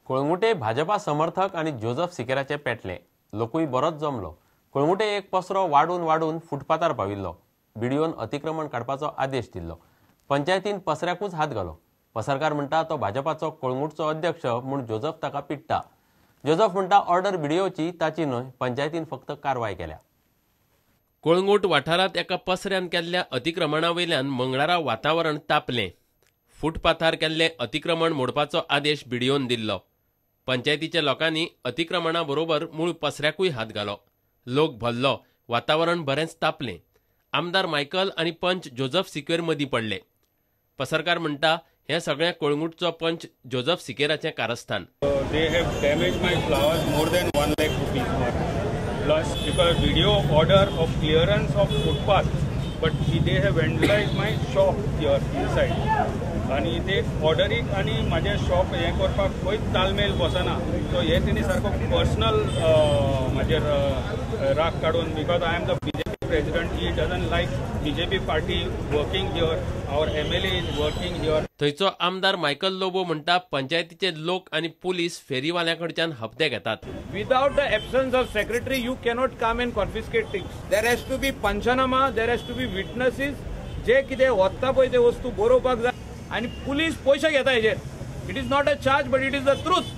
कळंगूटे भाजपा समर्थक आनी जोजफ सिकेराचे पेटले. लोकूय बरोच जमलो. कळंगूटे एक पसरो वाडून वाडून फुटपाथार पाविल्लो. बीडीओन अतिक्रमण काडपाचो आदेश दिल्लो. पंचायतीन पसऱ्याकूच हात घालो. पसरकार म्हणटा तो भाजपाचो कळंगूटचो अध्यक्ष म्हूण जोजफ ताका पिडटा. जोजफ म्हणटा ऑर्डर बीडीओची, ताची न्हय. पंचायतीन फक्त कारवाय केल्या. कळंगूट वाठारांत एका पसऱ्यान केल्ल्या अतिक्रमणा वयल्यान मंगळारा वातावरण तापलें. फुटपाथार केल्लें अतिक्रमण मोडपाचो आदेश बीडीओन दिल्लो. पंचायतीच्या लोकांनी अतिक्रमणा बरोबर मूळ पसऱ्याकूय हात घालो. लोक भल्लो. वातावरण बरेंच तापलें. आमदार मायकल आनी पंच जोजफ सिकेर मदीं पडले. पसरकार म्हणटा हें सगळें कळंगूटचो पंच जोजफ सिकेराचें कारस्थान. They have damaged my flowers more than 1 lakh rupees worth. Plus because video order of clearance of footpath, but they have vandalized my shop here inside. आनी ते ऑर्डरीक आनी म्हाजें शॉप हें करपाक खंयच तालमेल बसना. सो हे तेणी सारको पर्सनल म्हाजेर राग काडून, because I am the BJP president, he doesn't like BJP party working here, our MLA is working here. थंयचो आमदार मायकल लोबो म्हणटा पंचायतीचे लोक आनी पुलीस फेरीवाल्या कडच्यान हप्ते घेतात. Without the absence of secretary you cannot come and confiscate things. There has to be panchnama, there has to be witnesses. जे कितें वता पळय ते वस्तू बरोवपाक जाय आनी पुलीस पयशे घेता हेजेर. It is not a charge but it is the truth.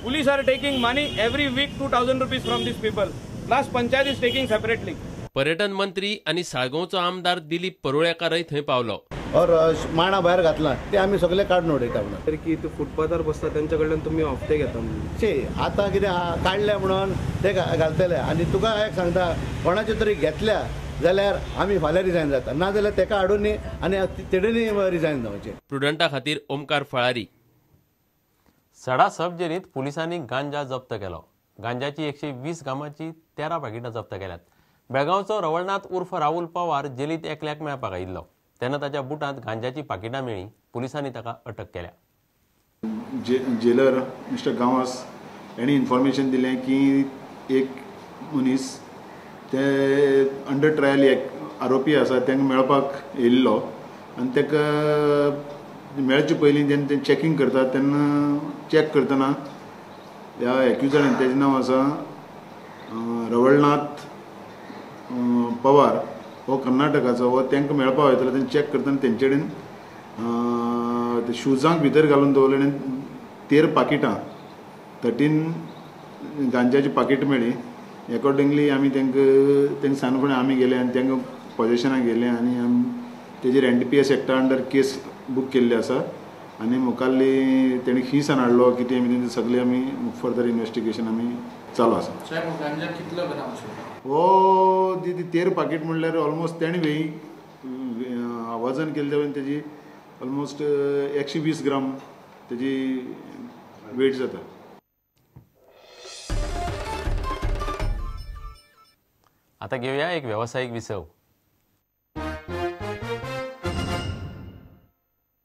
Police are taking money every week 2000 rupees from this people, plus panchayat is taking separately. पर्यटन मंत्री आनी साळगांवचो आमदार दिलीप परुळेकारय थंय पावलो. और माणा भायर घातला ते आमी सगळे काडून उडयता म्हणून. तरी की फुटपाथार बसता तेंच्या कडल्यान तुमी हप्ते घेता म्हणून. शी आतां कितें काडले म्हणून ते घालतले. आनी तुका एक सांगता, कोणाचे तरी घेतल्या जाल्यार आमी फाल्यां रिजायन जाता, ना जाल्यार तेका हाडून न्ही आनी तेणेनी रिजायन जावचें. प्रुडंटा खातीर ओमकार फळारी. सडा सब जेलींत पुलिसांनी गांजा जप्त केलो. गांजाची 120 ग्रामाची 13 पाकिटां जप्त केल्यात. बेळगांवचो रवळनाथ उर्फ राहुल पवार जेलींत एकल्याक मेळपाक आयिल्लो तेन्ना ताच्या बुटांत गांजाची पाकिटां मेळ्ळीं. पुलिसांनी ताका अटक केल्या. जेलर मिस्टर गांवस हांणी इन्फॉर्मेशन दिलें की एक मनीस ते अंडर ट्रायल एक आरोपी आसा तांकां मेळपाक येयल्लो आनी ताका मेळचे पयलीं जेन्ना ते चॅकींग करतात तेन्ना चॅक करतना ह्या एक्युजान तेजें नांव आसा रवळनाथ पवार, हो कर्नाटकाचो, हो तांकां मेळपाक वयतालो. तेन्ना चॅक करतना तेंचे कडेन शुजांक भितर घालून दवरलें 13 पाकिटां 13 गांजाची पाकीट मेळ्ळी. एकॉर्डिंगली आमी तांकां सांगून फुडें आमी गेले आनी तांकां पोजेशनाक गेले आनी तेजेर NDPS एक्टा अंडर केस बूक केल्ली आसा आनी मुखाल्ली तेणी खीसान हाडलो कितें आमी तेंचे सगळें आमी फर्दर इन्वेस्टिगेशन आमी चालू आसा. हो ती 13 पाकीट म्हणल्यार ऑलमोस्ट तेणी वेही वजन केलें तेन्ना तेजी ऑलमोस्ट 120 ग्राम तेजी वेट जाता. आता घेऊया एक व्यावसायिक विसव.